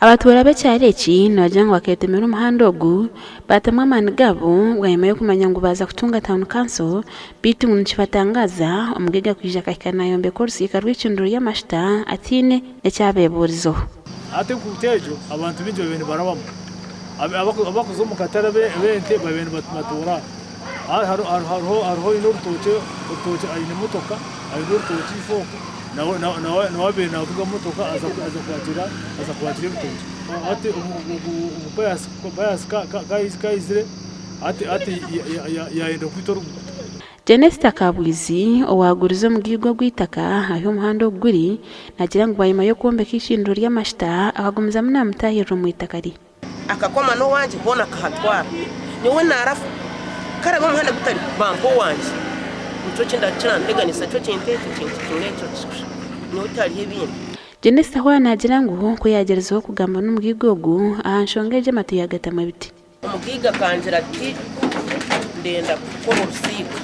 Abatuura b'ekyaro eki nibagira ngu bakeetemera omuhanda ogu baatamu amaani gaabo bwanyima y'okumanya ngu baaza kutunga tauni kanso beitu ngu nikibatangaaza omugaiga kwija akahika naayombeka orusiika rw'eicundiro ry'amashuta ataine eki abeebuurizeho. Hati enguuto egyo abantu baingi babaire nibarabamu. Abarikuza omu katare b'ente babaire nibatoora aha. Hariho oine orutookye, orutookye aine emotoka, aine orutookye ifo okwo nawe abaire naavuga motoka aza kwakira ebitookye. Hati ogu Pius ku aizire hati yaayenda kwita oruguuto. Jenesta Kabwizi owaagurize omugaiga ogu eitaka ahu omuhanda ogu guri naagira ngu bwanyima y'okwombeka eicundiro ry'amashuta akagumizamu naamutaahirira omu itaka rye. Akakoma n'owangye hoona akahatwara. Nyowe naarafa, karabe omuhanda gutari bampa owangye. Nikyo kiranteganisa nikyo kintu ekyo kintu kimwe ekyo kusha. Nyowe tihariho ebindi. Jenesta hoona naagira ngu ku yaagyerizeho kugamba n'omugaiga ogu aha nshonga egyo amatu yaagatamu ebiti. Omugaiga akangira ati, Ndenda kukora orusiika.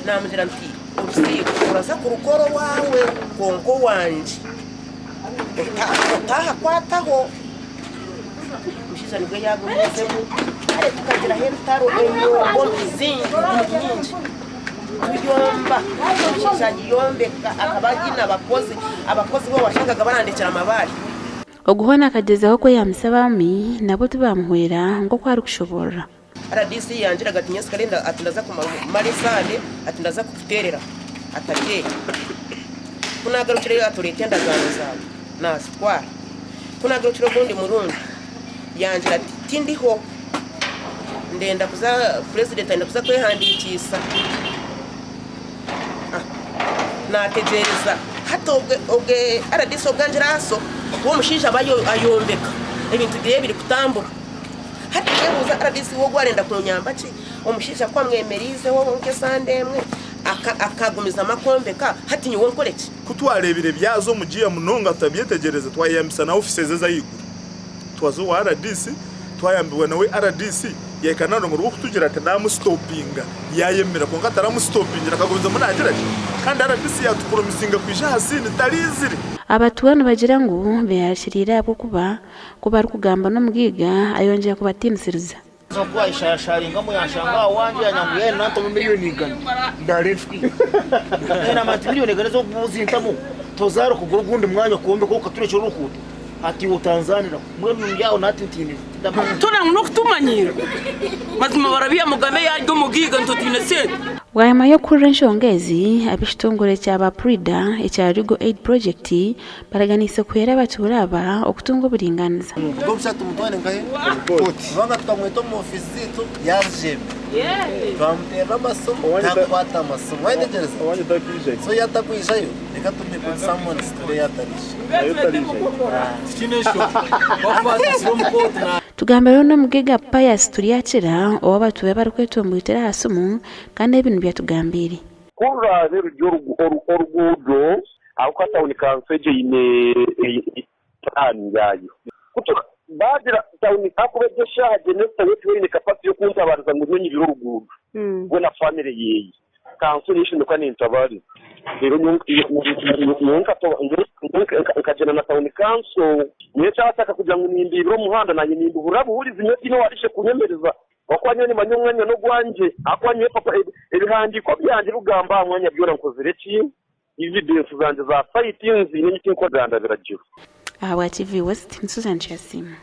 Naamugira nti, Orusiika oraza kurukora owaawe, kwonka owangye otaahakwataho. Omushaija nibwo yaagumiizemu, kare tukagiraho entaro enyombo zingi nyingi tuyomba, omushaija agiyombeka akaba aine abakozi, abakozi be washangaga barandekyera amabaare. Ogu hoona akagyezaho kweyambisa abaami nabo tibaamuhwera nk'oku arikushoboorora. Rdc yangiraga ati nyensikare ati ndaza kumara esande ati ndaza kukuteerera atateere. Ku naagarukireyo ati oreete endagaano zaawe naazitwara. Ku naagarukire ogundi murundi yangira ati tindiho ndenda kuza purezidenti arenda kuza kwehandiikiisa. Naategyereza hati obwe obwe rdc obu angira aso we omushaija aba ayombeka ebintu bye birikutambura. Hati nkebuuza rdc we ogu arenda kunyamba ki? Omushaija ku amwemereizeho nk'esande emwe akagumizamu akombeka hati nyowe nkore ki? Ku twareebire byaza omu giya munonga tutabyetegyereza twayeyambisa na ofiisi ezi ez'ahaiguru. Twaza owa rdc twayambibwa nawe rdc yahika aha rurengo rw'okutugira ati namusitopinga yayemera kwonka taramusitopingire akagumizamu nagira ki kandi rdc yatupromisinga kwija aha siini taraizire. Abatuura nibagira ngu beyarikiriire ahabw'okuba ku barikugamba n'omugaiga ayongyera kubatiinisiriza. Oku yanshanga aha wangye yangira ngu yaayenda nantamu miriyoni igana ndaara enfwi. Naamanya nti miriyoni igana ezi orikuba ozintamu tozaara kugura ogundi mwanya kwombeka okaturekyera oruguuto hati iwe otanzaaniraho mbwenu ndi aho nahati ntiinire tindamanya. Tona ngu n'okutumanyiira. Mazima barabiha Mugabe yarya omugaiga nitwe twine sente. Bwanyima y'okuhurira enshonga ezi, ab'ekitongore kya ba puriida ekya Legal Aid Project Baraganiise kuhwera abatuura aba okutunga oburingaaniza. Ubwo busha tumutware nkahe? Kooti. Kubanga tukamweta omu ofiisi zaitu yazijembe. Twamuteerera amasimu takukwata amasimu. Wayetegyereza? So yatakwijayo reka tumuhe court summons turebe yatariija. Tugambireho n'omugaiga Pius Turyakira ou abatuura barikwetomboitera aha simu kandi ebi nibyo atugambiire. Ku ruraabe ruri oruguudo Ahabw'okuba tauni kanso egyo eine puraani yaayo. Ku baagira tauni ahakuba egyo eshaaha Jenesta we tiwe oine kapasite y'okuntabaariza ngu nyowe nyibire oruguudo we na famire yeeye. Kanso niyo eshemereire kuba nentabaariza. Reero nyowe nkagyenda na tauni kanso. Nyowe ekyabaataka kugira ngu nimbiibira omuhanda naanye nimbihurira buhurizi nyowe tihaine owaariije kunyemereza. Ahakuba nyowe nimanya omwanya n'ogwangye. Ahakuba nyowe papa ebihandiiko byangye bigamba aha mwanya byona nkozire ki? Evidence zangye za site nziine emiti nkoganda biragiro. Ahabwa TV West, ni Susan Kyasiima.